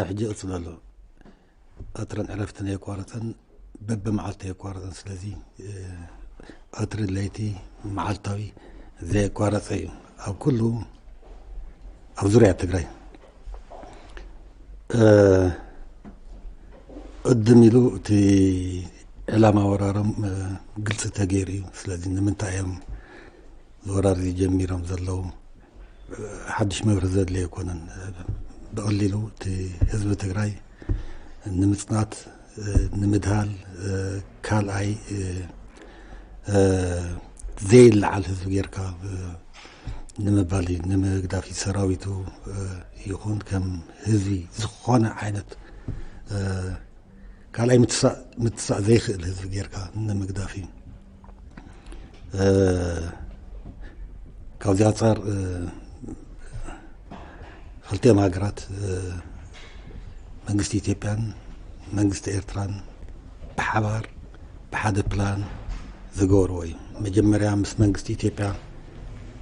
ሕጂ ይቕጽል ኣሎ። ቀትርን ዕረፍትን ኣየቋረጸን፣ በብመዓልቱ ኣየቋረጸን። ስለዚ፣ እ፣ ቀትሪ፣ ለይቲ፣ መዓልታዊ ዘየቋረጸ እዩ። ኣብ ኩሉ፣ ኣብ ዙርያ ትግራይ፣ እ፣ ቅድም ኢሉ እቲ ዕላማ ወራሮም፣ እ፣ ግልጺ ተገይሩ እዩ። ስለዚ ንምንታይ እዮም ወራር ጀሚሮም ዘለዉ? ሓድሽ መብርሂ ዘድልዮ ኣይኮነን። ብቐሊሉ እቲ ህዝቢ ትግራይ ንምጽናት፣ ንምድሃል፣ ካልኣይ፣ ዘይለዓል ህዝቢ ጌርካ ንምባል እዩ። ንምግዳፍ እዩ። ሰራዊቱ ይኹን ከም ህዝቢ ዝኾነ ዓይነት ካልኣይ ምትሳእ፣ ምትሳእ ዘይክእል ህዝቢ ጌርካ ንምግዳፍ እዩ። እ፣ ካብዚ ኣንጻር፣ እ፣ ክልቲኦም ሃገራት፣ እ፣ መንግስቲ ኢትዮጵያን መንግስቲ ኤርትራን ብሓባር ብሓደ ፕላን ዝገበርዎ እዩ። መጀመርያ ምስ መንግስቲ ኢትዮጵያ፣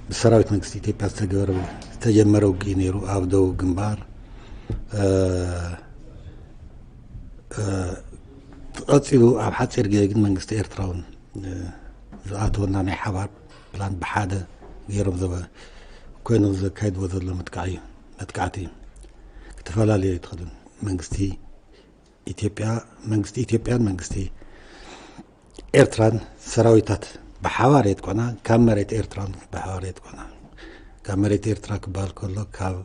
ምስ ሰራዊት መንግስቲ ኢትዮጵያ ዝተገበረ፣ ዝተጀመረ ውግእ እዩ ነይሩ ኣብ ደቡብ ግንባር። እ፣ እ፣ ቀጺሉ ኣብ ሓጺር ግዜ ግን መንግስቲ ኤርትራ እውን፣ እ፣ ዝኣተወና ናይ ሓባር ፕላን ብሓደ ገይሮም ዘበ-፣ ኮይኖም ዘካይድዎ ዘሎ መጥቃዒ፣ መጥቃዕቲ ክተፈላለዩ ኣይትኽእሉን። መንግስቲ ኢትዮጵያ፣ መንግስቲ ኢትዮጵያን መንግስቲ ኤርትራን ሰራዊታት ብሓባር የጥቅዑና፣ ካብ መሬት ኤርትራን ብሓባር የጥቅዑና። ካብ መሬት ኤርትራ ክበሃል ከሎ ካብ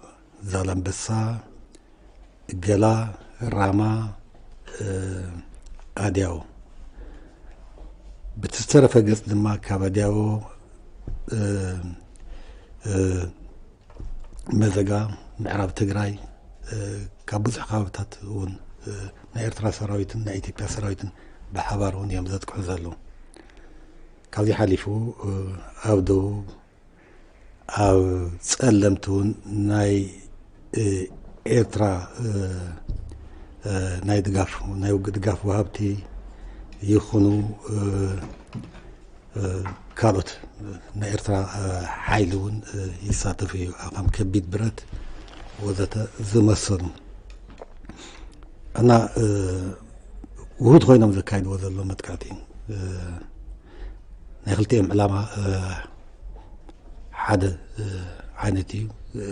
ዛላምበሳ፣ ገላ፣ ራማ፣ እ፣ ኣድያቦ። ብቲ ዝተረፈ ገጽ ድማ ካብ ኣድያቦ፣ እ፣ እ፣ መዘጋ፣ ምዕራብ ትግራይ፣ እ፣ ካብ ብዙሕ ከባብታት እውን፣ እ፣ ናይ ኤርትራ ሰራዊትን ናይ ኢትዮጵያ ሰራዊትን ብሓባር እውን እዮም ዘጥቅዑ ዘለዉ። ካብዚ ሓሊፉ፣ እ፣ ኣብ ደቡብ ኣብ ጸለምቲ እውን ናይ፣ እ፣ ኤርትራ፣ እ፣ እ፣ ናይ ድጋፍ፣ ናይ ውግእ ድጋፍ ወሃብቲ ይኹኑ፣ እ፣ እ፣ ካልኦት ናይ ኤርትራ፣ እ፣ ሓይሊ እውን፣ እ፣ ይሳተፍ እዩ። ከም ከቢድ ብረት ወዘተ ዝመሰሉ እና፣ እ፣ ውሁድ ኮይኖም ዘካይድዎ ዘሎ መጥቃዕቲ፣ እ፣ ናይ ክልቲኦም ዕላማ፣ እ፣ ሓደ፣ እ፣ ዓይነት እዩ። እ፣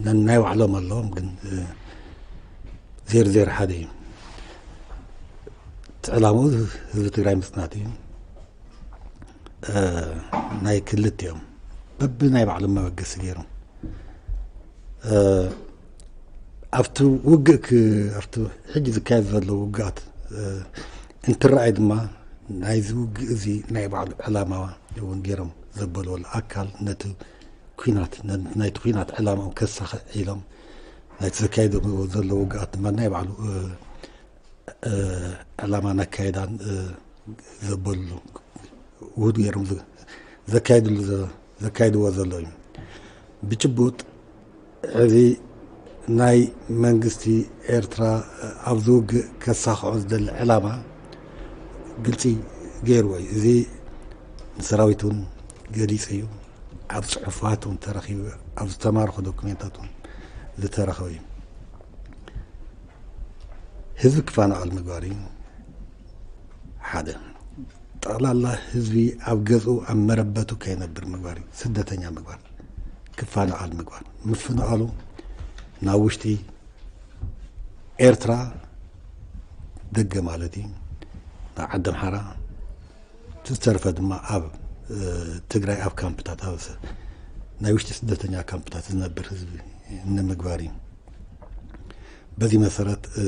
ነናይ ባዕሎም ኣለዎም፣ ግን፣ እ፣ ዜሮ ዜሮ ሓደ እዩ። እቲ ዕላምኡ ህዝቢ ትግራይ ምጽናት እዩ። እ፣ ናይ ክልቲኦም በብናይ ባዕሎም መበገሲ ገይሮም፣ እ፣ ኣብቲ ውግእ ክ-፣ ኣብቲ ሕጂ ዝካየድ ዘሎ ውግኣት፣ እ፣ እንትረኣይ ድማ ናይዚ ውግእ እዚ ናይ ባዕሉ ዕላማ እውን ገይሮም ዘበልዎ ኣሎ። ኣካል ነቲ ኲናት፣ ነ-፣ ናይቲ ኲናት ዕላማኦም ከሳኽዕ ኢሎም ናይቲ ዘካየድዎ ዘለዉ ውግኣት ድማ ናይ ባዕሉ፣ እ፣ እ፣ ዕላማን ኣካይዳን፣ እ፣ ዘበሉ ውሁድ ገይሮም ዘ-፣ ዘካይድሉ ዘ-፣ ዘካይድዎ ዘሎ እዩ። ብጭቡጥ እዚ ናይ መንግስቲ ኤርትራ ኣብዚ ውግእ ከሳኽዖ ዝደሊ ዕላማ ግልጺ ገይርዎ እዩ። እዚ ንሰራዊት እውን ገሊጹ እዩ። ኣብ ጽሑፋት እውን ተረኺቡ፣ ኣብ ዝተማርኹ ዶኩሜንታት እውን ዝተረኸበ እዩ። ህዝቢ ክፋናቐል ምግባር እዩ። ሓደ፣ ጠቕላላ ህዝቢ ኣብ ገዝኡ ኣብ መረበቱ ከይነብር ምግባር እዩ። ስደተኛ ምግባር፣ ክፋናቐል ምግባር። ምፍንቓሉ ናብ ውሽጢ ኤርትራ፣ ደገ ማለት እዩ፣ ናብ ዓዲ ኣምሓራ፣ እቲ ዝተረፈ ድማ ኣብ፣ እ፣ ትግራይ ኣብ ካምፕታት፣ ኣብ ሰ-፣ ናይ ውሽጢ ስደተኛ ካምፕታት ዝነብር ህዝቢ ንምግባር እዩ። በዚ መሰረት፣ እ፣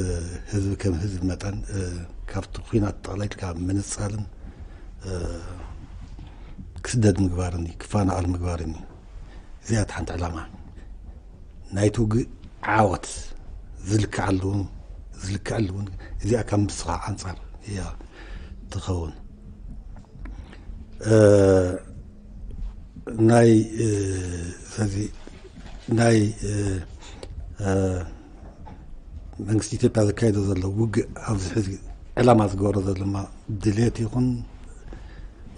ህዝቢ ከም ህዝቢ መጠን፣ እ፣ ካብቲ ኲናት ጠቕሊልካ ምንጻልን፣ እ፣ ክስደድ ምግባርን እዩ፣ ክፋናቐል ምግባርን እዩ። እዚኣ እታ ሓንቲ ዕላማ ናይቲ ውግእ ዓወት ዝልክዓሉ፣ ዝልክዐሉ እውን እዚኣ ካብ ምስኻ ኣንጻር እያ ትኸውን። እ፣ ናይ፣ እ፣ ስለዚ ናይ፣ እ፣ እ፣ መንግስቲ ኢትዮጵያ ዘካየዶ ዘሎ ውግእ ኣብዚ ሕዚ ዕላማ ዝገበሮ ዘሎ ድማ ድሌት ይኹን፣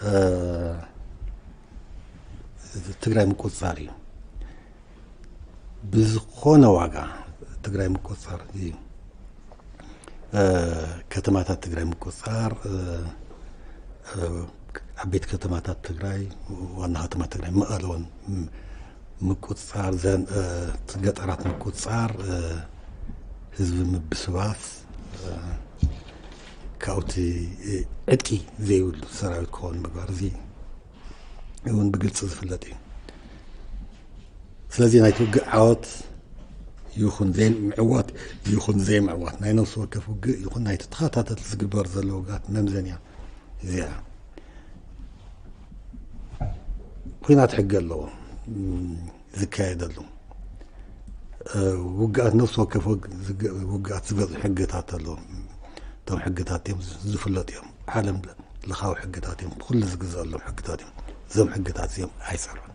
እ፣ ትግራይ ምቁጽጻር እዩ። ብዝኾነ ዋጋ ትግራይ ምቁጽጻር እዩ። ከተማታት ትግራይ ምቁፅፃር፣ ዓበይቲ ከተማታት ትግራይ፣ ዋና ከተማ ትግራይ መቐለ እውን ምቁፅፃር፣ ገጠራት ምቁፅፃር፣ ህዝቢ ምብስባስ፣ ካብቲ ዕጥቂ ዘይብሉ ሰራዊት ክኸውን ምግባር፣ እዚ እውን ብግልፂ ዝፍለጥ እዩ። ስለዚ ናይቲ ውግእ ዓወት ይኹን ዘይምዕዋት፣ ይኹን ዘይምዕዋት፣ ናይ ነፍሲ ወከፍ ውግእ ይኹን ናይቲ ተኸታተል ዝግበር ዘሎ ውግኣት መምዘንያ እዚኣ። ኩናት ሕጊ ኣለዎ ዝካየደሉ። ውግኣት፣ ነፍሲ ወከፍ ውግኣት ዝገዙ ሕግታት ኣለዎ። እቶም ሕግታት እዮም ዝፍለጡ እዮም። ዓለም ለኻዊ ሕግታት እዮም። ኩሉ ዝግዘኣሎም ሕግታት እዮም። እዞም ሕግታት እዚኦም ኣይሰርሑን።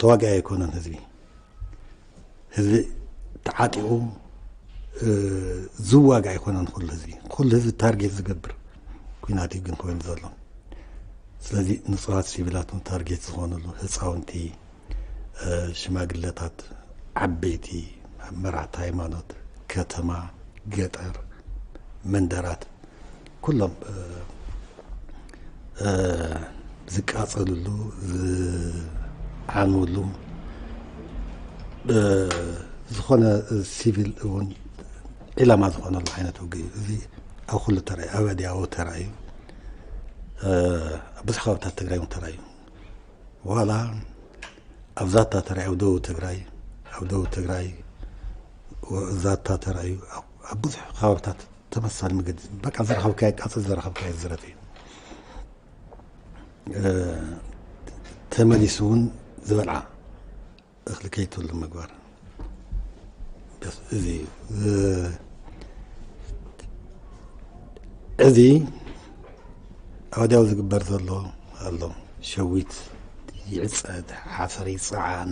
ተዋጋኢ ኣይኮነን ህዝቢ። ህዝቢ ተዓጢቑ ዝዋጋ ኣይኮነን። ኩሉ ህዝቢ፣ ኩሉ ህዝቢ ታርጌት ዝገብር ኩናት እዩ ግን ኮይኑ ዘሎ። ስለዚ ንጹሃት ሲቪላት እውን ታርጌት ዝኾኑሉ፣ ህፃውንቲ፣ ሽማግለታት፣ ዓበይቲ፣ መራሕቲ ሃይማኖት፣ ከተማ፣ ገጠር፣ መንደራት፣ ኩሎም ዝቃፀልሉ፣ ዝዓንውሉ፣ ዝኾነ ሲቪል እውን ዒላማ ዝኾነሉ ዓይነት ውግእ እዩ። እዚ ኣብ ኩሉ ተራእዩ፣ ኣብ ኣድያቦ ተራእዩ፣ ኣብ ብዙሕ ከባብታት ትግራይ እውን ተራእዩ። ዋላ ኣብ ዛታ ተራእዩ፣ ኣብ ደቡብ ትግራይ፣ ኣብ ደቡብ ትግራይ ዛታ ተራእዩ፣ ኣብ ብዙሕ ከባብታት ተመሳሳሊ መገዲ፣ በቃ፣ ዘረኸብካዮ ቃፅል፣ ዘረኸብካዮ ዝረፍ እዩ። ተመሊሱ እውን ዝበልዓ እኽሊ ከይትህሉ ምግባር። በስ እዚ እዩ። እዚ ኣብ ኣድያቦ ዝግበር ዘሎ ኣሎ። ሸዊት ይዕፀድ፣ ሓሰር ይፀዓን፣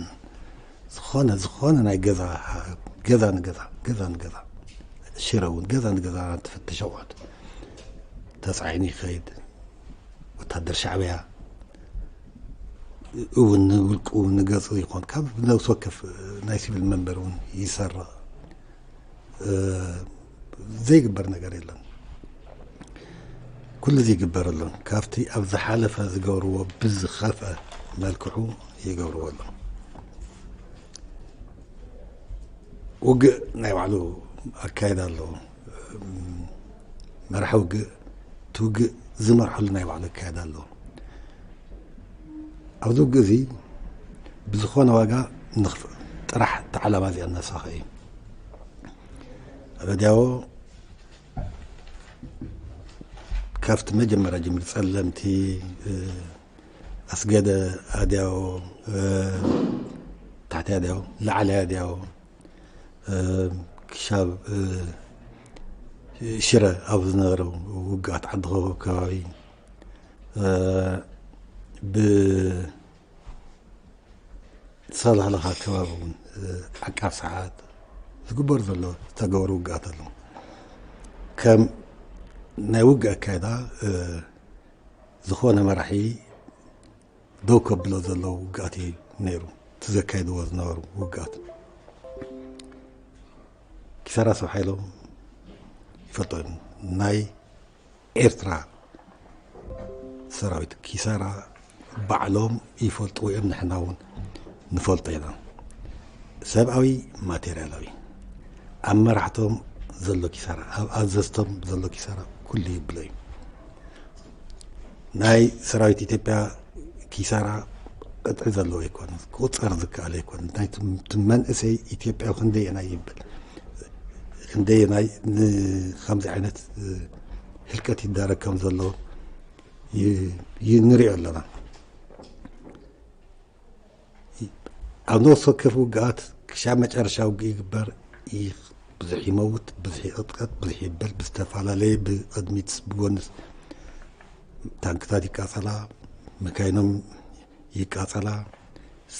ዝኾነ፣ ዝኾነ ናይ ገዛ፣ ገዛ ንገዛ፣ ገዛ ንገዛ፣ ሽረ እውን ገዛ ንገዛ ትፍትሽ ኣቑሑት ተፃዒኑ ይኸይድ። ወታደር ሻዕብያ እውን ንውልቁ ንገፁ ይኾን፣ ካብ ነብሲ ወከፍ ናይ ሲቪል መንበር እውን ይሰርቕ። ዘይግበር ነገር የለን። ኩሉ እዚ ይግበር ኣሎ። ካብቲ ኣብ ዝሓለፈ ዝገብርዎ ብዝኸፍአ መልክዑ ይገብርዎ ኣሎ። ውግእ ናይ ባዕሉ ኣካየዳ ኣለዎ። መራሒ ውግእ፣ እቲ ውግእ ዝመርሐሉ ናይ ባዕሉ ኣካየዳ ኣለዎ። ኣብዚ ውግእ እዚ ብዝኾነ ዋጋ ንኽፍ-፣ ጥራሕ እቲ ዓላማ እዚኣ እናሳኸ እዩ። ኣብ ኣድያቦ ካብቲ መጀመርያ ጀሚሩ፣ ጸለምቲ፣ ኣስገደ፣ ኣድያቦ፣ ታሕቲ ኣድያቦ፣ ላዕሊ ኣድያቦ፣ ክሻብ ሽረ ኣብ ዝነበረ ውግኣት ዓዲ ኸቦ ከባቢ ብ ሰላላኻ ከባቢ እውን ዓቃብ ሰዓት ዝግበር ዘሎ ዝተገበሩ ውግኣት ኣሎ። ከም ናይ ውግእ ኣካይዳ ዝኾነ መራሒ ደው ከብሎ ዘለዎ ውግኣት እዩ ነይሩ። እቲ ዘካይድዎ ዝነበሩ ውግኣት ኪሳራ ሰብ ሓይሎም ይፈልጦ እዮም። ናይ ኤርትራ ሰራዊት ኪሳራ ባዕሎም ይፈልጥዎ እዮም፣ ንሕና እውን ንፈልጦ ኢና። ሰብኣዊ፣ ማቴርያላዊ፣ ኣብ መራሕቶም ዘሎ ኪሳራ፣ ኣብ ኣዘዝቶም ዘሎ ኪሳራ ኩሉ ይብሎ እዩ። ናይ ሰራዊት ኢትዮጵያ ኪሳራ ቅጥዒ ዘለዎ ኣይኮነን፣ ክቁፀር ዝከኣል ኣይኮነን። ናይ ትም-፣ ትም-፣ መንእሰይ ኢትዮጵያ ክንደየናይ ይብል፣ ክንደየናይ ንከምዚ ዓይነት ህልቀት ይዳረግ ከም ዘሎ ይ-፣ ይ-፣ ንሪኦ ኣለና። ኣብ ነፍሲ ወከፍ ውግኣት ክሻብ መጨረሻ ውግእ ይግበር፣ ይኽ-፣ ብዙሕ ይመውት፣ ብዙሕ ይቕጥቀጥ፣ ብዙሕ ይበል፣ ብዝተፈላለየ ብቕድሚት ብጎንስ ታንክታት ይቃጸላ፣ መካይኖም ይቃጸላ፣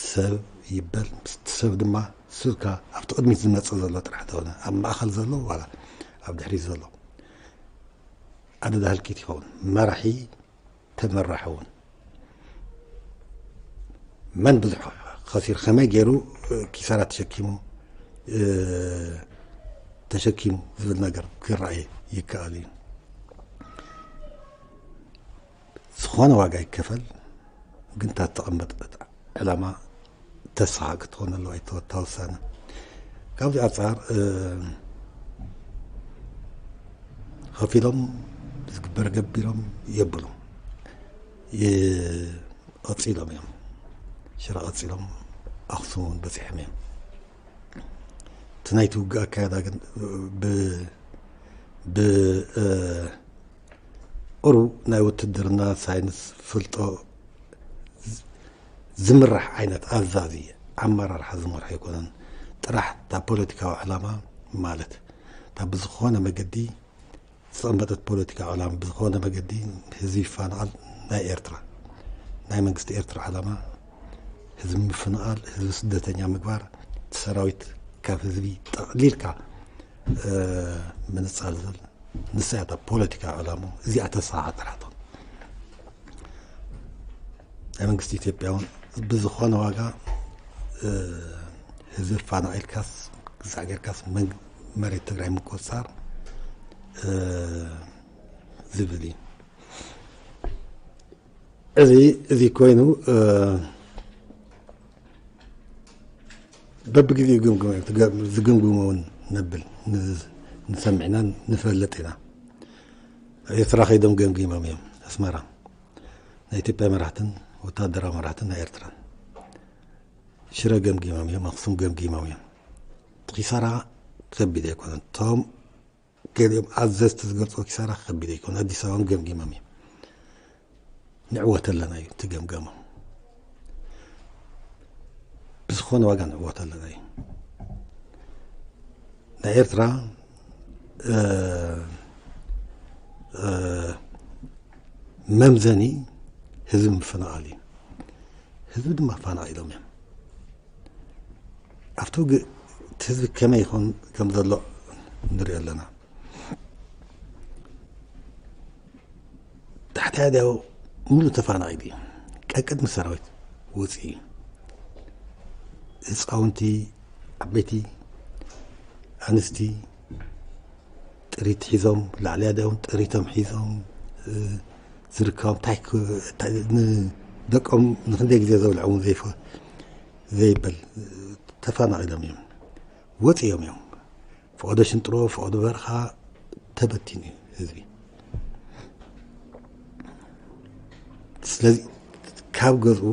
ሰብ ይበል፣ ምስቲ ሰብ ድማ ስብካ ኣብቲ ቅድሚት ዝመጽእ ዘሎ ጥራሕ ተኾነ፣ ኣብ ማእኸል ዘሎ ዋላ ኣብ ድሕሪት ዘሎ ኣደዳ ህልቂት ይኸውን። መራሒ ተመራሕ እውን መን ብዙሕ ከሲር፣ ከመይ ገይሩ ኪሳራ ተሸኪሙ፣ እ፣ ተሸኪሙ ዝብል ነገር ክረኣይ ይከኣል እዩ። ዝኾነ ዋጋ ይከፈል፣ ግን እታ ዝተቐመጠት ዕላማ ተሳኻ ክትኾን ኣለዋ። ኣይተወታ ውሳነ ካብዚ ኣንጻር ከፊሎም ዝግበር ገቢሮም የብሉ። ቀፂሎም እዮም። ሽረ ቀፂሎም ኣኽሱም እውን በፂሖም እዮም። እቲ ናይቲ ውግእ ኣካየዳ ግን ብቁሩብ ናይ ውትድርና ሳይንስ ፍልጦ ዝምራሕ ዓይነት ኣዛዚ ኣመራርሓ ዝመርሖ ኣይኮነን። ጥራሕ እታ ፖለቲካዊ ዕላማ ማለት እታ ብዝኾነ መገዲ ዝተቐመጠት ፖለቲካዊ ዕላማ ብዝኾነ መገዲ ህዝቢ ይፋንቓል። ናይ ኤርትራ ናይ መንግስቲ ኤርትራ ዕላማ ህዝቢ ምፍንቓል፣ ህዝቢ ስደተኛ ምግባር፣ እቲ ሰራዊት ካብ ህዝቢ ጠቕሊልካ ምንጻል ዝብል ንሳ እያ እታ ፖለቲካዊ ዕላማ። እዚኣ ተሳኻ ጥራሕቶም ናይ መንግስቲ ኢትዮጵያ እውን ብዝኾነ ዋጋ ህዝቢ ፋና ኢልካስ ግዛዕ ጌርካስ መሬት ትግራይ ምቆፃር ዝብል እዩ። እዚ እዚ ኮይኑ በብግዜኡ ዝግምግሙ እውን ነብል ንሰምዕና ንፈልጥ ኢና። ኤርትራ ከይዶም ገምጊሞም እዮም። ኣስመራ ናይ ኢትዮጵያ መራሕትን ወታደራዊ መራሕትን ናይ ኤርትራን ሽረ ገምጊሞም እዮም። ኣክሱም ገምጊሞም እዮም። ኪሳራ ከቢድ ኣይኮነን። እቶም ገሊኦም ኣዘዝቲ ዝገልፅዎ ኪሳራ ከቢድ ኣይኮነ። ኣዲስ ኣበባን ገምጊሞም እዮም። ንዕወት ኣለና እዩ እቲ ገምገሞም። ብዝኾነ ዋጋ ንዕወት ኣለና እዩ። ናይ ኤርትራ መምዘኒ ህዝቢ ምፍንቓል እዩ። ህዝቢ ድማ ኣፋናቒሎም እዮም። ኣብቲ ውግእ እቲ ህዝቢ ከመይ ይኾን ከም ዘሎ ንሪኦ ኣለና። ታሕታይ ኣድያው ሙሉእ ተፋናቒሉ እዩ። ቀቅድሚ ሰራዊት ወፂኡ እዩ። ህፃውንቲ፣ ዓበይቲ፣ ኣንስቲ ጥሪት ሒዞም፣ ላዕሊ ኣድያውን ጥሪቶም ሒዞም ዝርከቦም ንደቆም ንክንደይ ግዜ ዘብልዖም ዘይፈ ዘይበል ተፋናቒሎም እዮም። ወፂኦም እዮም። ፈቐዶ ሽንጥሮ ፈቐዶ በረኻ ተበቲኑ እዩ ህዝቢ። ስለዚ ካብ ገዝኡ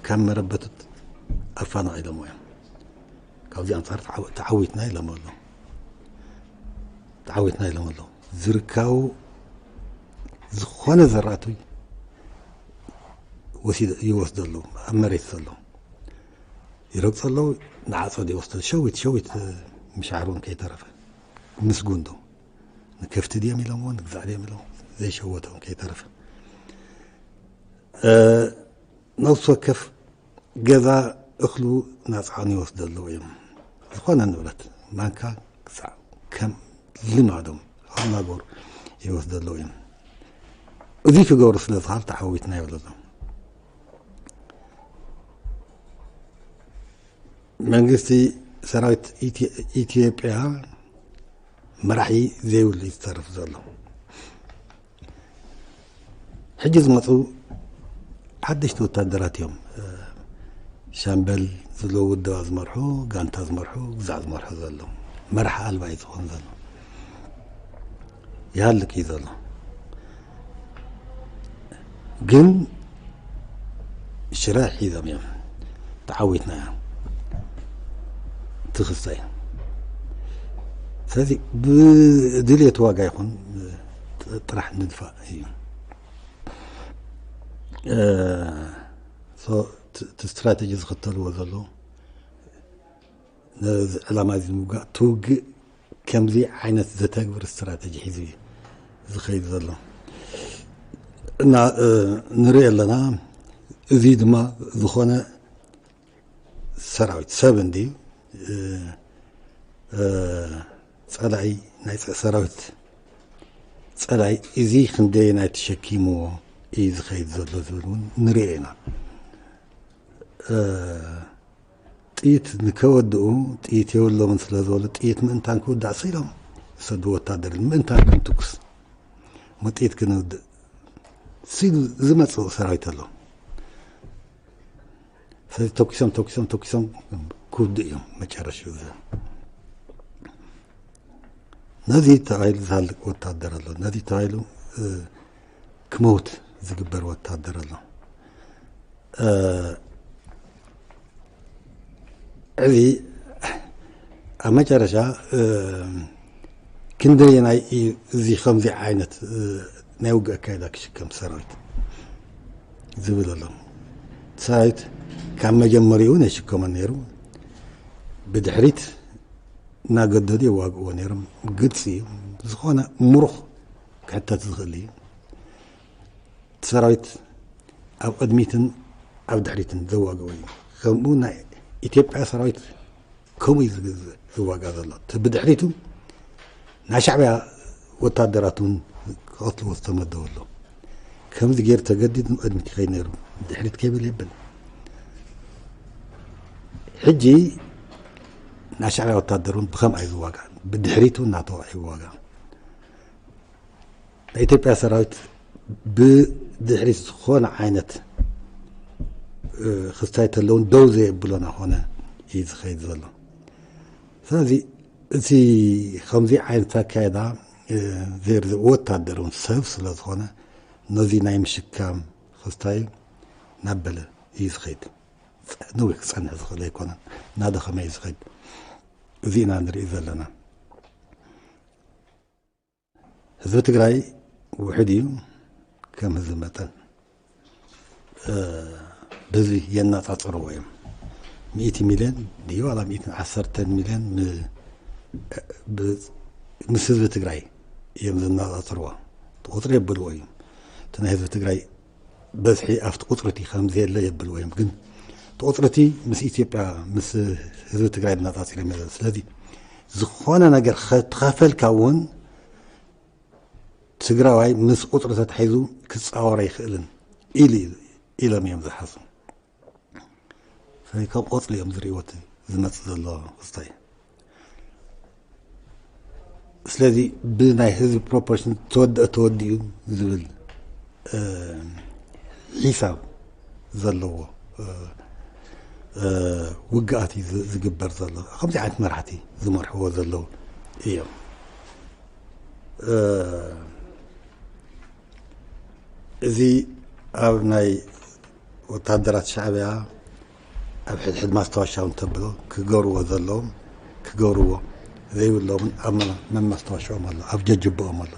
ካብ መረበቱ ኣፋናቒሎሞ እዮም። ካብዚ ኣንጻር ተዓዊትና ኢሎም ኣሎ። ተዓዊትና ኢሎም ኣሎ። ዝርካቡ ዝኾነ ዘራእቱ ይወስዱ ኣለዉ። ኣብ መሬት ዘሎ ይረግፁ ኣለዉ። ንዓፀዱ ይወስዱ። ሸዊት ሸዊት ምሻዕሩን ከይተረፈ ምስጉንዶ ንከፍቲ ድዮም ኢሎምዎ ንግዛዕ ድዮም ኢሎም ዘይሸወቶም ከይተረፈ ነፍሲ ወከፍ ገዛ እኽሉ ናፅዓኑ ይወስዱ ኣለዉ እዮም። ዝኾነ ንብረት ማንካ ክሳዕ ከም ልማዶም ኣናገሩ ይወስዱ ኣለዉ እዮም። እዚ ክገብሩ ስለ ዝኻል ተዓዊትና ይብሉ ኣለዉ። መንግስቲ ሰራዊት ኢትዮጵያ መራሒ ዘይብሉ እዩ ዝተርፍ ዘሎ። ሕጂ ዝመፁ ሓደሽቲ ወታደራት እዮም። ሻምበል ዝለዎ ውደባ ዝመርሑ፣ ጋንታ ዝመርሑ፣ ግዛዕ ዝመርሑ ዘሎ መራሕ ኣልባ እዩ ዝኸውን ዘሎ። ይሃልክ እዩ ዘሎ። ግን ሽረ ሒዞም እዮም። ተዓዊትና እያ ትኽስተ እዩ። ስለዚ ብድልየት ዋጋ ይኹን ጥራሕ ንድፋእ እዩ። እቲ ስትራተጂ ዝኽተልዎ ዘለዉ ነዚ ዕላማ እዚ ንምውጋእ ትውግእ ከምዚ ዓይነት ዘተግብር ስትራተጂ ሒዙ እዩ ዝኸይድ ዘሎ እና ንርኢ ኣለና። እዚ ድማ ዝኾነ ሰራዊት ሰብ እንድዩ ጸላኢ ናይ ሰራዊት ጸላኢ እዚ ክንደየናይ ተሸኪምዎ እዩ ዝኸይድ ዘሎ ዝብል እውን ንርኢ ኢና። ጥይት ንከወድኡ ጥይት የብሎምን ስለ ዝበሉ ጥይት ምእንታን ክውዳእ ስኢሎም ዝሰዱ ወታደር ምእንታን ክንትኩስ፣ መጥይት ክንውድእ ሲሉ ዝመጽእ ሰራዊት ኣሎ። ስለዚ ተኩሶም፣ ተኩሶም፣ ተኩሶም ክውድእ እዮም መጨረሻ። ነዚ ተባሂሉ ዝሃልቅ ወታደር ኣሎ። ነዚ ተባሂሉ፣ እ፣ ክመውት ዝግበር ወታደር ኣሎ። እ፣ እዚ ኣብ መጨረሻ፣ እ፣ ክንደየናይ እዩ እዚ ከምዚ ዓይነት፣ እ፣ ናይ ውግእ ኣካይዳ ክሽከም ሰራዊት ዝብል ኣሎ። ሰራዊት ካብ መጀመሪኡ ነሽከመን ነይሩ። ብድሕሪት እናገደዱ የዋግእዎ ነይሮም። ግልፂ እዩ። ዝኾነ ምሩኽ ክሕተት ዝኽእል እዩ። እቲ ሰራዊት ኣብ ቅድሚትን ኣብ ድሕሪትን ዘዋግኦ እዩ። ከምኡ ናይ ኢትዮጵያ ሰራዊት ከምኡ እዩ ዝግ-፣ ዝዋጋእ ዘሎ። እቲ ብድሕሪቱ ናይ ሻዕብያ ወታደራት እውን ክቐትልዎ ዝተመደቡ ኣሎ። ከምዚ ገይሩ ተገዲዱ ንቕድሚት ይኸይድ ነይሩ። ድሕሪት ከይብል የብን። ሕጂ ናይ ሻዕብያ ወታደር እውን ብኸምኣ እዩ ዝዋጋእ። ብድሕሪቱ እናተወ ይዋጋእ። ናይ ኢትዮጵያ ሰራዊት ብድሕሪት ዝኾነ ዓይነት፣ እ፣ ክስታይ ተለውን ደው ዘየብሎ እናኾነ እዩ ዝኸይድ ዘሎ። ስለዚ እቲ ከምዚ ዓይነት ኣካየዳ፣ እ፣ ዘርዚ ወታደር እውን ሰብ ስለ ዝኾነ ነዚ ናይ ምሽካም ክስታይ እናበለ እዩ ዝኸይድ። ጸ-፣ ነዊሕ ክጸንሕ ዝኽእል ኣይኮነን። እናደኸመ እዩ ዝኸይድ። እዚ ኢና ንርኢ ዘለና። ህዝቢ ትግራይ ውሕድ እዩ ከም ህዝቢ መጠን። እ፣ ብህዝቢ የነጻጽርዎ እዮም። ሚእቲ ሚልዮን ድዩ ዋላ ሚእትን ዓሰርተን ሚልዮን ም-፣ ብ-፣ ምስ ህዝቢ ትግራይ እዮም ዘነጻጽርዎ። ቁፅሪ የብልዎ እዮም። እቲ ናይ ህዝቢ ትግራይ በዝሒ ኣብቲ ቁፅሪ እቲ ከም ዘየለ የብልዎ እዮም። ግን እቲ ቁፅሪ እቲ ምስ ኢትዮጵያ፣ ምስ ህዝቢ ትግራይ እናፃፂሮም እዮም። ስለዚ ዝኾነ ነገር ኸ-፣ ተኸፈልካ እውን ትግራዋይ ምስ ቁፅሪ ተታሒዙ ክፃወር ኣይኽእልን ኢሉ፣ ኢሎም እዮም ዝሓስቡ። ስለዚ ካብ ቆፅሊ እዮም ዝርእይዎ እቲ ዝመፅእ ዘሎ ክስታይ። ስለዚ ብናይ ህዝቢ ፕሮፖርሽን ተወደአ ተወዲኡ ዝብል፣ እ፣ ሒሳብ ዘለዎ፣ እ፣ እ፣ ውግኣት እዩ ዝ-፣ ዝግበር ዘሎ። ከምዚ ዓይነት መራሕቲ ዝመርሕዎ ዘለዉ እዮም። እ፣ እዚ ኣብ ናይ ወታደራት ሻዕብያ ኣብ ሕድሕድ ማስታወሻ እውን ተብሎ ክገብርዎ ዘለዎም ክገብርዎ ዘይብሎምን ኣብ መ-፣ መማስታወሻኦም ኣሎ፣ ኣብ ጀጅቦኦም ኣሎ።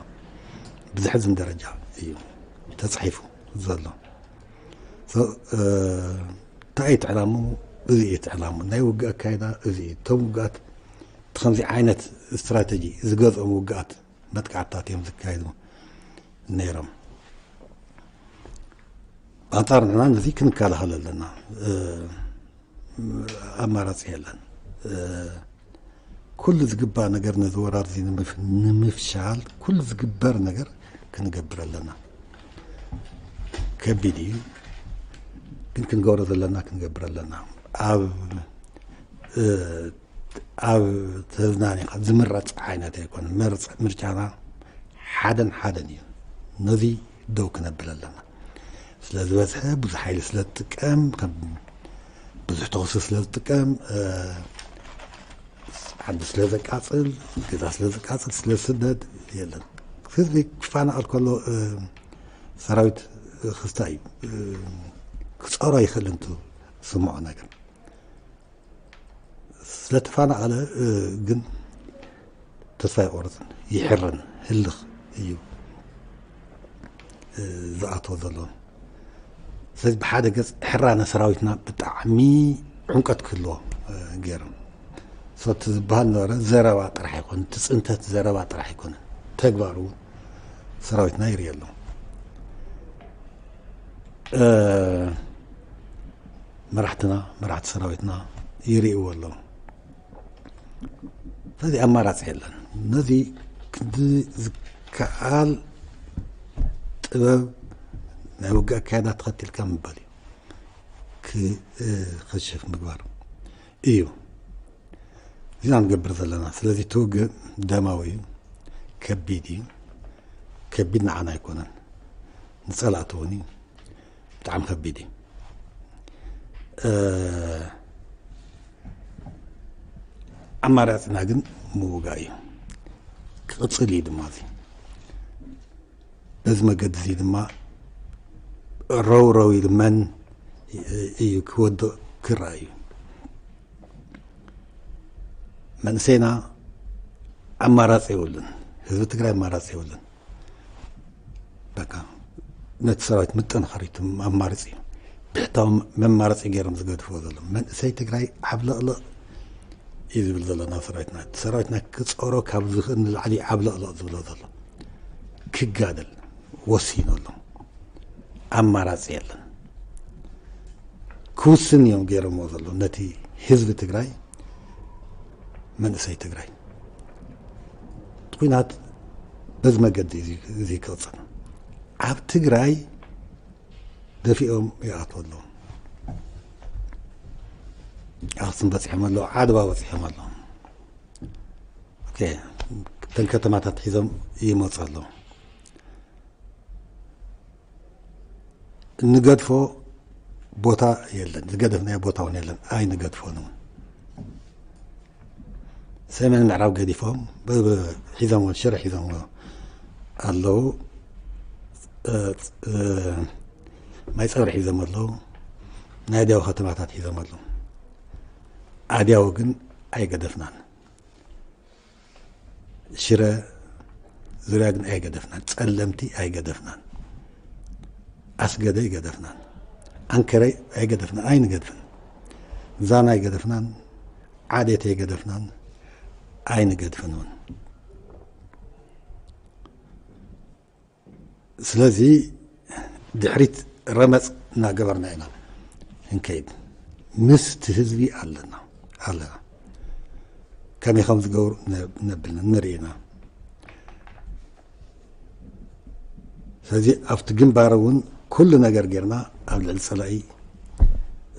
ብዝሕዝን ደረጃ እዩ ተጻሒፉ ዘሎ። ሶ፣ እ፣ እንታይ እዩ እቲ ዕላምኡ? እዚ እዩ እቲ ዕላምኡ። ናይ ውግእ ኣካይዳ እዚ እዩ። እቶም ውግኣት እቲ ከምዚ ዓይነት ስትራተጂ ዝገዝኦም ውግኣት መጥቃዕትታት እዮም ዝካየዱ ነይሮም። ብኣንጻር ንሕና ነዚ ክንከላኸል ኣለና። እ፣ ኣማራጺ የለን። እ፣ ኩሉ ዝግባእ ነገር ነዚ ወራር እዚ ንምፍ-፣ ንምፍሻል ኩሉ ዝግበር ነገር ክንገብር ኣለና። ከቢድ እዩ፣ ግን ክንገብሮ ዘለና ክንገብር ኣለና። ኣብ፣ እ፣ ኣብ ተዝናኒኻ ዝምረጽ ዓይነት ኣይኮነን። መርጽ-፣ ምርጫና ሓደን ሓደን እዩ። ነዚ ደው ክነብል ኣለና። ስለ ዝበዝሐ ብዙሕ ሓይሊ ስለ ዝጥቀም፣ ከም ብዙሕ ተኹሲ ስለ ዝጥቀም፣ እ፣ ዓዲ ስለ ዘቃጽል፣ ገዛ ስለ ዘቃጽል፣ ስለ ዝስደድ የለን። ህዝቢ ክፋናቐል ከሎ፣ እ፣ ሰራዊት፣ እ፣ ክስታይ እዩ። እ፣ ክጸሮ ኣይኽእልን፣ እቲ ዝስምዖ ነገር። ስለ ተፋናቐለ፣ እ፣ ግን ተስፋ ኣይቆርጽን፣ ይሕርን፣ ህልኽ እዩ፣ እ፣ ዝኣትዎ ዘሎ። ስለዚ ብሓደ ገጽ ሕራነ ሰራዊትና ብጣዕሚ ዕምቀት ክህልዎ፣ እ፣ ገይሮም። ሶ እቲ ዝበሃል ነበረ ዘረባ ጥራሕ ኣይኮነን፣ እቲ ጽንተት ዘረባ ጥራሕ ኣይኮነን፣ ተግባር እውን ሰራዊትና ይርእዮ ኣሎ። እ፣ መራሕትና፣ መራሕቲ ሰራዊትና ይርእይዎ ኣለዉ። ስለዚ ኣማራጺ የለን። ነዚ ክንዲ ዝከኣል ጥበብ ናይ ውግእ ኣካይዳ ተኸቲልካ ምባል እዩ። ክ-፣ እ፣ ክሽፍ ምግባር እዩ። እዚና ንገብር ዘለና። ስለዚ እቲ ውግእ ደማዊ እዩ። ከቢድ እዩ። ከቢድ ንዓና ኣይኮነን፣ ንጸላእቲ እውን እዩ። ብጣዕሚ ከቢድ እዩ። እ፣ ኣማራጺና ግን ምውጋእ እዩ። ክቕጽል እዩ ድማ እዚ። በዚ መገዲ እዚ ድማ ረው ረው ኢሉ መን እዩ ክወድቕ ክረኣ እዩ። መንእሰይና ኣማራጺ የብሉን። ህዝቢ ትግራይ ኣማራጺ የብሉን። በቃ ነቲ ሰራዊት ምጥንኻር እዩ እቲ ኣማርጺ እዩ። ብሕታዊ መማረጺ ገይሮም ዝገድፍዎ ዘለዉ። መንእሰይ ትግራይ ዓብለቕለቕ እዩ ዝብል ዘሎ ናብ ሰራዊትና። እቲ ሰራዊትና ክጸሮ ካብ ዝኽእል ንላዕሊ ዓብለቕለቕ ዝብሎ ዘሎ። ክጋደል ወሲኑ ኣሎ። ኣማራጺ የለን። ክውስን እዮም ገይሮምዎ ዘለዉ ነቲ ህዝቢ ትግራይ፣ መንእሰይ ትግራይ። ኲናት በዚ መገዲ እዚ፣ እዚ ክቕጽል። ኣብ ትግራይ ደፊኦም ይኣትዉ ኣለዉ። ኣኽሱም በጺሖም ኣለዉ፣ ዓድዋ በጺሖም ኣለዉ። ኦኬ፣ እተን ከተማታት ሒዞም ይመጹ ኣለዉ። እንገድፎ ቦታ የለን፣ ዝገደፍናዮ ቦታ እውን የለን፣ ኣይንገድፎን እውን። ሰሜን ምዕራብ ገዲፎም ብ-፣ ብ-፣ ሒዞምዎ፣ ሽረ ሒዞምዎ ኣለዉ። እ፣ እ፣ ማይ ጸብሪ ሒዞም ኣለዉ። ናይ ኣድያው ከተማታት ሒዞም ኣለዉ። ኣድያው ግን ኣይገደፍናን። ሽረ ዙርያ ግን ኣይገደፍናን። ጸለምቲ ኣይገደፍናን። ኣስገደ ኣይገደፍናን። ኣንከረ ኣይገደፍናን፣ ኣይንገድፍን። ዛና ኣይገደፍናን። ዓዴት ኣይገደፍናን፣ ኣይንገድፍን እውን። ስለዚ ድሕሪት ረመጽ እናገበርና ኢና እንከይድ። ምስቲ ህዝቢ ኣለና፣ ኣለና። ከመይ ከም ዝገብሩ ነ-፣ ነብል-፣ ንርኢ ኢና። ስለዚ ኣብቲ ግንባር እውን ኩሉ ነገር ጌርና ኣብ ልዕሊ ጸላኢ፣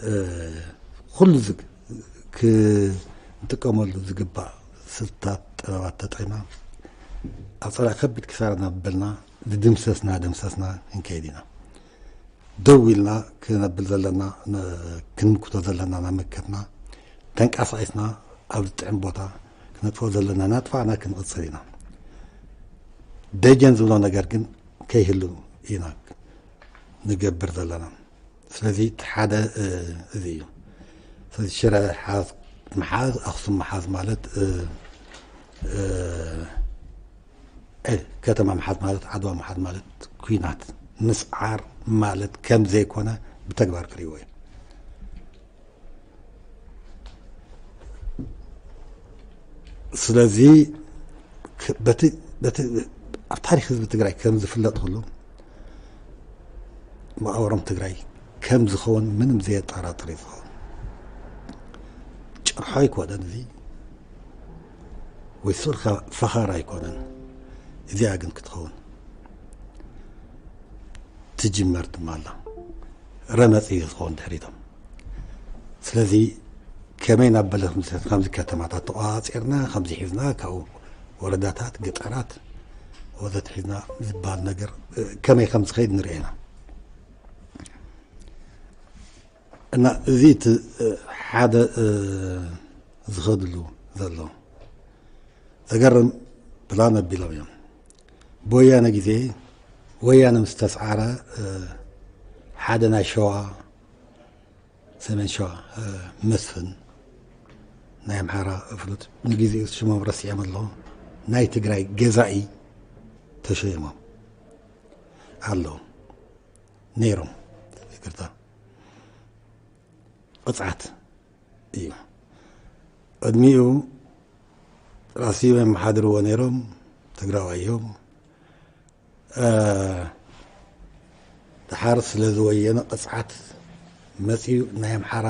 እ፣ ኩሉ ዝግ-፣ ክንጥቀመሉ ዝግባእ ስልታት፣ ጥበባት ተጠቂምና ኣብ ጸላኢ ከቢድ ክሳራ እናበልና ዝድምሰስና ደምሰስና ክንከይድ ኢና። ደው ኢልና ክነብል ዘለና፣ ን-፣ ክንምክቶ ዘለና እናመከትና፣ ተንቀሳቒስና ኣብ ዝጥዕም ቦታ ክነጥፍኦ ዘለና እናጥፋእና ክንቕጽል ኢና። ደጀን ዝብሎ ነገር ግን ከይህሉ ኢና ንገብር ዘለና። ስለዚ እቲ ሓደ፣ እ፣ እዚ እዩ። ስለዚ ሽረ ሓዝ ምሓዝ፣ ኣኽሱም ምሓዝ ማለት፣ እ፣ እ፣ እ፣ ከተማ ምሓዝ ማለት፣ ዓድዋ ምሓዝ ማለት ኲናት ምስዓር ማለት ከም ዘይኮነ ብተግባር ክርእይዎ እዩ። ስለዚ ክ-፣ በቲ፣ በቲ ኣብ ታሪኽ ህዝቢ ትግራይ ከም ዝፍለጥ ኩሉ መቓብሮም ትግራይ ከም ዝኸውን ምንም ዘየጠራጥር እዩ ዝኸውን። ጭርሖ ኣይኮነን እዚ፣ ወይ ስልካ ፈኸራ ኣይኮነን። እዚኣ ግን ክትኸውን ትጅመር ድማ ኣላ። ረመጽ እዩ ዝኸውን ድሕሪቶም። ስለዚ ከመይ ናብ በለ ከምዚ፣ ከምዚ ከተማታት ተቋጺርና፣ ከምዚ ሒዝና፣ ካብኡ ወረዳታት፣ ገጠራት ወዘተ ሒዝና ዝበሃል ነገር፣ እ፣ ከመይ ከም ዝኸይድ ንርኢ ኢና። እና እዚ እቲ፣ እ፣ ሓደ፣ እ፣ ዝኸድሉ ዘሎ ዘገርም ፕላን ኣቢሎም እዮም። ብወያነ ግዜ ወያነ ምስ ተስዓረ፣ እ፣ ሓደ ናይ ሸዋ፣ ሰሜን ሸዋ፣ እ፣ መስፍን ናይ ኣምሓራ ፍሉጥ፣ ንግዜኡ ሽሞም ረሲዖም ኣለኹ፣ ናይ ትግራይ ገዛኢ ተሸይሞም ኣለዉ ነይሮም። ይቅርታ፣ ቅፅዓት እዩ። ቅድሚኡ ራስዮም የመሓድርዎ ነይሮም፣ ትግራዋይ እዮም። እ፣ ድሓር ስለ ዝወየነ ቅፅዓት መፂኡ ናይ ኣምሓራ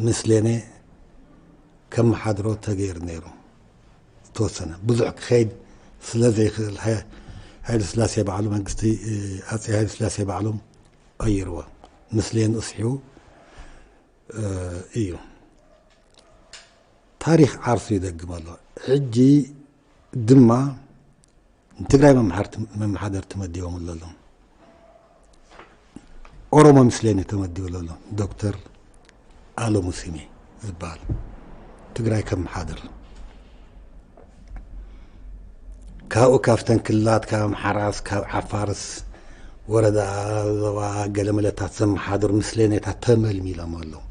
ምስሌነ ከመሓድሮ ተገይሩ ነይሩ። ዝተወሰነ ብዙሕ ክኸይድ ስለ ዘይክእል ሃይ-፣ ሃይለ ስላሴ ባዕሉ መንግስቲ፣ እ፣ ኣፄ ሃይለ ስላሴ ባዕሎም ቀይርዎ። ምስሌን እስሒቡ፣ እ፣ እዩ። ታሪኽ ዓርሱ ይደግም ኣሎ። ሕጂ ድማ ትግራይ መመሓርቲ- መመሓደርቲ መዲቦም ኣለዉ። ኦሮሞ ምስሌን ተመዲቡ ኣሎ። ዶክተር ኣሎሙ ሲሜ ዝበሃል ትግራይ ከመሓድር፣ ካብኡ ካብተን ክልላት፣ ካብ ኣምሓራስ፣ ካብ ዓፋርስ፣ ወረዳ፣ ዞባ፣ ገለመለታት ዘመሓድሩ ምስሌኔታት ተመልሚሎም ኣለዉ።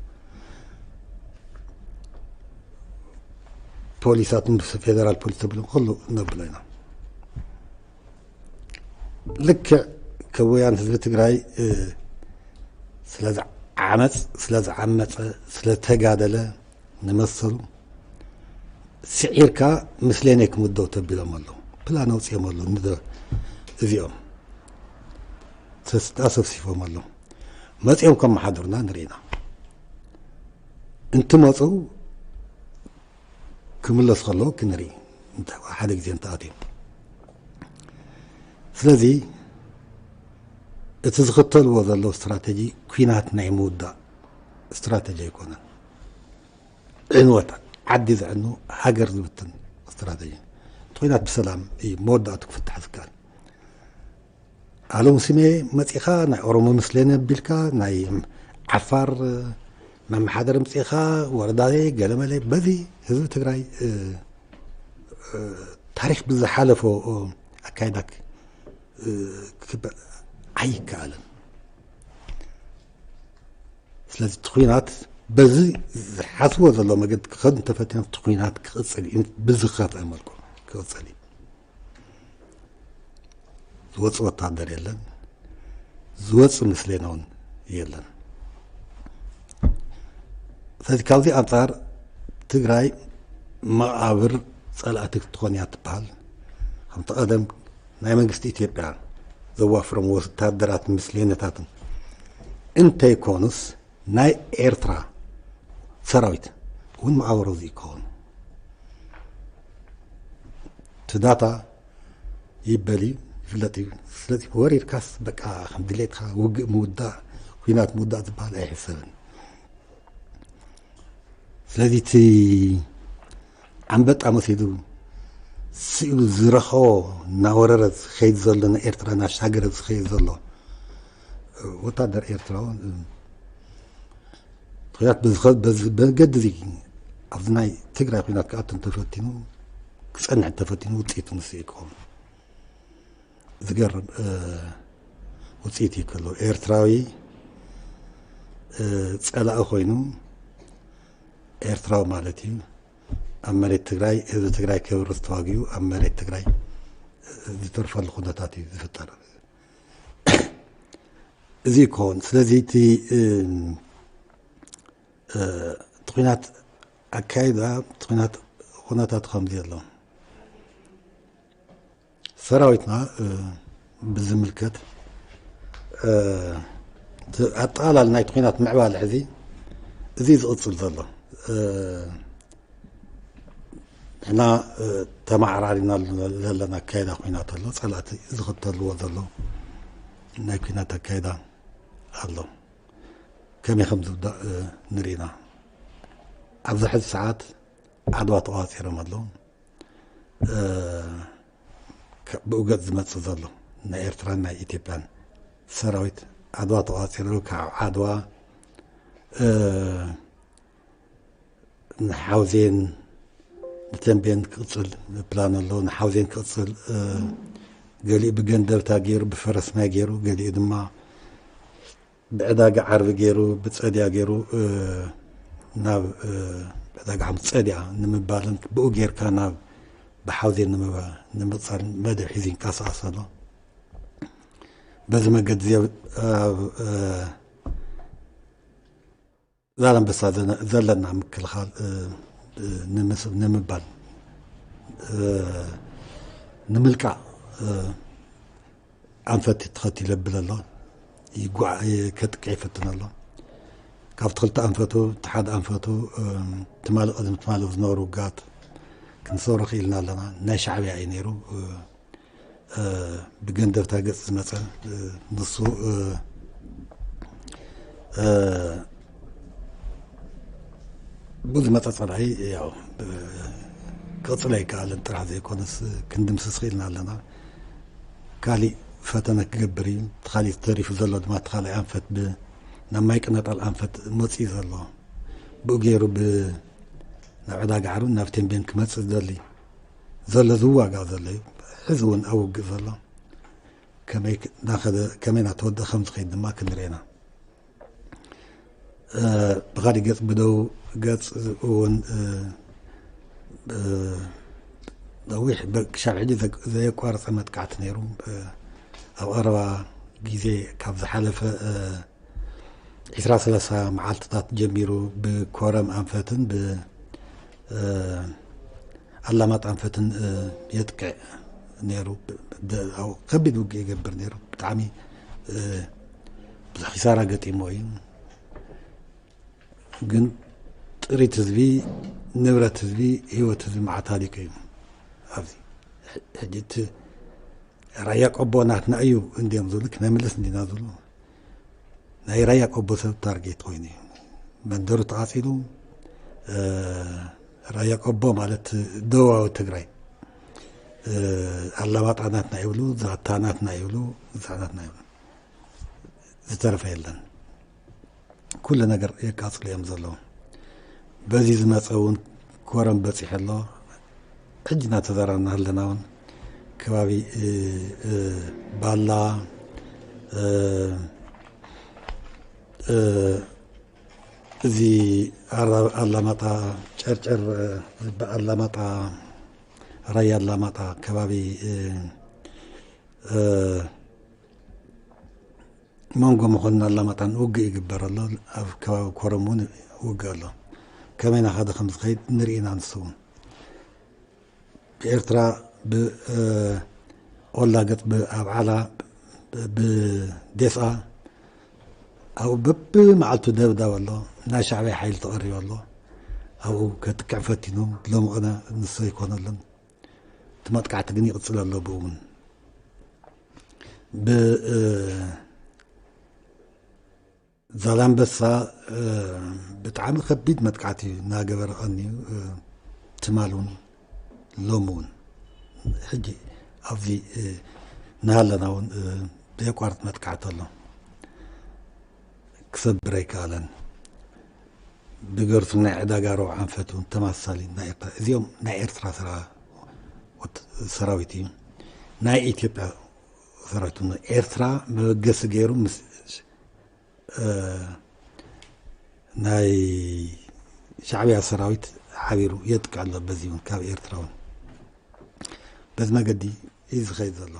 ፖሊሳት ምስ ፌደራል ፖሊስ ተብሎም ከሉ ነብሎ ኢና። ልክዕ ከወያን ህዝቢ ትግራይ ስለ ዝዓመፅ፣ ስለ ዝዓመፀ፣ ስለ ተጋደለ ንመሰሉ ስዒርካ ምስሌነይ ክምደው ተቢሎም ኣለዉ። ፕላን ኣውፅኦም ኣለዉ። ንደ እዚኦም ተስጣ ሰብሲፎም ኣለዉ። መፂኦም ከመሓድሩና ንርኢና። እንትመፁ ክምለሱ ከለዉ ክንርኢ፣ እንተ- ሓደ ግዜ እንተኣትዮም። ስለዚ እቲ ዝኽተልዎ ዘለዉ ስትራተጂ ኲናት ናይ ምውዳእ ስትራተጂ ኣይኮነን። ዕንወት ዓዲ ዘዕኑ፣ ሃገር ዝብትን ስትራተጂ። እቲ ኲናት ብሰላም እዩ መወዳእቱ ክፍታሕ ዝከኣል። ኣሎም ስሜ መፂኻ ናይ ኦሮሞ ምስሌነ ቢልካ ናይ ዓፋር መመሓደር ምፅኻ ወረዳየ ገለመለ በዚ ህዝቢ ትግራይ ታሪክ ብዝሓለፎ ኣካይዳ ክበ ኣይከኣልን። ስለዚ እቲ ኹናት በዚ ዝሓስቦ ዘሎ መገዲ ክኸድ እንተፈቲኖም እቲ ኹናት ክቕፅል እዩ። ብዝኸፍአ መልኩ ክቕፅል እዩ። ዝወፅ ወታደር የለን፣ ዝወፅ ምስሌን እውን የለን። ስለዚ ካብዚ ኣንፃር ትግራይ መቓብር ፀላእቲ ክትኾን እያ ትበሃል። ከምቲ ቀደም ናይ መንግስቲ ኢትዮጵያ ዘዋፍሮም ወታደራት ምስሌነታትን እንተይኮኑስ ናይ ኤርትራ ሰራዊት እውን መቓብሩ እዚ ይከውን። እቲ ዳታ ይበል እዩ፣ ይፍለጥ እዩ። ስለዚ ወሪድካስ በቃ ከም ድሌትካ ውግእ ምውዳእ፣ ኲናት ምውዳእ ዝበሃል ኣይሕሰብን። ስለዚ እቲ ኣንበጣ መሲሉ ስኢሉ ዝረኸቦ እናወረረ ዝኸይድ ዘሎ፣ ንኤርትራ እናሻገረ ዝኸይድ ዘሎ ወታደር ኤርትራ እውን ኹናት በዚ ኸ- በዚ መገዲ እዚ ኣብዚ ናይ ትግራይ ኹናት ክኣቱ እንተፈቲኑ፣ ክጸንሕ እንተፈቲኑ ውፅኢቱ ንሱ እዩ ክኸውን። ዝገርም እ፣ ውፅኢት እዩ ክህልዎ። ኤርትራዊ እ፣ ፀላኢ ኮይኑ ኤርትራዊ ማለት እዩ ኣብ መሬት ትግራይ ህዝቢ ትግራይ ክብርስ ተዋጊኡ ኣብ መሬት ትግራይ እ፣ ዝተርፈሉ ኩነታት እዩ ዝፍጠር። እዚ ይከውን። ስለዚ እቲ እ፣ እ፣ እቲ ኹናት ኣካይዳ እቲ ኹናት ኩነታት ከምዚ ኣሎ። ሰራዊትና እ፣ ብዝምልከት እ፣ እቲ ኣጠቓላሊ ናይቲ ኹናት ምዕባለ ሕዚ እዚ ዝቕፅል ዘሎ እ፣ ንሕና እ፣ ተመዓራሪና ዘለና ኣካይዳ ኹናት ኣሎ። ፀላእቲ ዝኽተልዎ ዘሎ ናይ ኲናት ኣካይዳ ኣሎ። ከመይ ከም ዝውዳእ እ፣ ንርኢና። ኣብዚ ሕዚ ሰዓት ዓድዋ ተቋፂሮም ኣለዉ። እ፣ ከ- ብኡ ገፅ ዝመፅእ ዘሎ ናይ ኤርትራን ናይ ኢትዮጵያን ሰራዊት ዓድዋ ተቋፂሩ ካብ ዓድዋ እ፣ ንሓውዜን ንተንቤን ክቕፅል ፕላን ኣሎ። ንሓውዜን ክቕፅል እ፣ ገሊኡ ብገንደብታ ገይሩ ብፈረስ ማይ ገይሩ ገሊኡ ድማ ብዕዳጋ ዓርቢ ገይሩ ብፀድያ ገይሩ እ፣ ናብ እ፣ ብዕዳጋ ሓሙስ ፀድያ ንምባልን ብኡ ጌርካ ናብ ብሓውዜን ንምባ- ንምቕፃል መደብ ሒዙ ይንቀሳቐስ ኣሎ። በዚ መገዲ እዚ ኣብ ኣብ እ፣ ዛላንበሳ ዘነ- ዘለና ምክልኻል እ፣ እ፣ ንምስ- ንምባል እ፣ ንምልቃቕ እ፣ ኣንፈት ተኸቲለ ብል ኣሎ። ይጓ- ከጥቅዕ ይፈትን ኣሎ። ካብቲ ክልተ ኣንፈቱ እቲ ሓደ ኣንፈቱ እ፣ ትማሊ ቅድሚ ትማሊ ዝነበሩ ውጋት ክንሰብሮ ክኢልና ኣለና። ናይ ሻዕብያ እዩ ነይሩ። እ፣ እ፣ ብገንደብታ ገፅ ዝመፀ እ፣ ንሱ እ፣ እ፣ ብኡ ዝመፀ ፀላኢ ያው እ፣ ክቕፅል ኣይከኣልን ጥራሕ ዘይኮነስ ክንድምስስ ክኢልና ኣለና። ካሊእ ፈተነ ክገብር እዩ። እቲ ካሊእ ተሪፉ ዘሎ ድማ እቲ ካልኣይ ኣንፈት ብ-፣ ናብ ማይ ቅነጣል ኣንፈት መፂኡ ዘሎ ብኡ ገይሩ ብ-፣ ናብ ዕዳጋ ዓርብን ናብ ቴምቤን ክመፅእ ዝደሊ ዘሎ ዝዋጋእ ዘሎ እዩ። ሕዚ እውን ኣብ ውግእ ዘሎ ከመይ ክ-፣ እናኸደ፣ ከመይ እናተወደአ ከም ዝኸይድ ድማ ክንርኢ ኢና። እ፣ ብኻሊእ ገፅ ብደቡብ ገፅ እውን፣ እ፣ እ፣ ነዊሕ በ-፣ ክሻብ ሕጂ ዘ-፣ ዘየቋረፀ መጥቃዕቲ ነይሩ። እ፣ ኣብ ቀረባ ግዜ ካብ ዝሓለፈ፣ እ፣ ዒስራ ሰላሳ መዓልትታት ጀሚሩ ብኮረም ኣንፈትን ብ-፣ እ፣ ኣላማጣ ኣንፈትን፣ እ፣ የጥቅዕ ነይሩ። ብ-፣ ደ-፣ ኣብ ከቢድ ውግእ ይገብር ነይሩ። ብጣዕሚ፣ እ፣ ብዙሕ ኪሳራ ገጢሞ እዩ። ግን ጥሪት ህዝቢ፣ ንብረት ህዝቢ፣ ህይወት ህዝቢ መዓት ሃሊቁ እዩ። ኣብዚ ሕ-፣ ሕጂ እቲ ራያ ቆቦ ናትና እዩ እንዲዮም ዝብሉ፣ ክነምልስ እንዲና ዝብሉ። ናይ ራያ ቆቦ ሰብ ታርጌት ኮይኑ እዩ። መንደሩ ተቓጺሉ፣ እ፣ ራያ ቆቦ ማለት ደቡባዊ ትግራይ፣ እ፣ ኣላማጣ ናትና ይብሉ፣ ዛታ ናትና ይብሉ፣ ዛታ ናትና ይብሉ። ዝተረፈ የለን። ኩሉ ነገር የቃጽሉ እዮም ዘለዉ። በዚ ዝመጸ እውን ኮረም በጺሐ ኣሎ። ሕጂ እናተዛረብና ኣለና እውን ከባቢ፣ እ፣ እ፣ ባላ፣ እ፣ እ፣ እዚ ኣራ-፣ ኣላማጣ ጨርጨር፣ እ፣ ዝበ-፣ ኣላማጣ፣ ራያ ኣላማጣ ከባቢ፣ እ፣ እ፣ መንጎ መኾንን ኣላማጣን ውግእ ይግበር ኣሎ። ኣብ ከባቢ ኮረም እውን ውግእ ኣሎ። ከመይ እናኸደ ከም ዝኸይድ ንርኢ ኢና። ንሱ እውን ብኤርትራ ብ-፣ እ፣ ኦላ ገጥ ብ-፣ ኣብ ዓላ ብ-፣ ብዴስኣ ኣብኡ በብመዓልቱ ደብዳብ ኣሎ። ናይ ሻዕብያ ሓይሊ ተቐሪቡ ኣሎ። ኣብኡ ከጥቅዕ ፈቲኑ፣ ሎሚ ቐነ ንሱ ኣይኮነሉን። እቲ መጥቃዕቲ ግን ይቕጽል ኣሎ። ብኡ እውን ብ-፣ እ፣ ዛላምበሳ፣ እ፣ ብጣዕሚ ከቢድ መጥቃዕቲ እዩ እናገበረ ቀንዩ፣ እ፣ ትማል እውን ሎሚ እውን ሕጂ ኣብዚ፣ እ፣ እናሃለና እውን፣ እ፣ ዘየቋርጥ መጥቃዕቲ ኣሎ። ክሰብር ኣይከኣለን። ብገርሱ ናይ ዕዳጋ ረብዓ ኣንፈት እውን ተመሳሳሊ ናይ ኤርትራ፣ እዚኦም ናይ ኤርትራ ሰራ-፣ ወት-፣ ሰራዊት እዩ። ናይ ኢትዮጵያ ሰራዊት እውን ኤርትራ መበገሲ ገይሩ ምስ፣ እ፣ ናይ ሻዕብያ ሰራዊት ሓቢሩ የጥቅዕ ኣሎ። በዚ እውን ካብ ኤርትራ እውን በዚ መገዲ እዩ ዝኸይድ ዘሎ።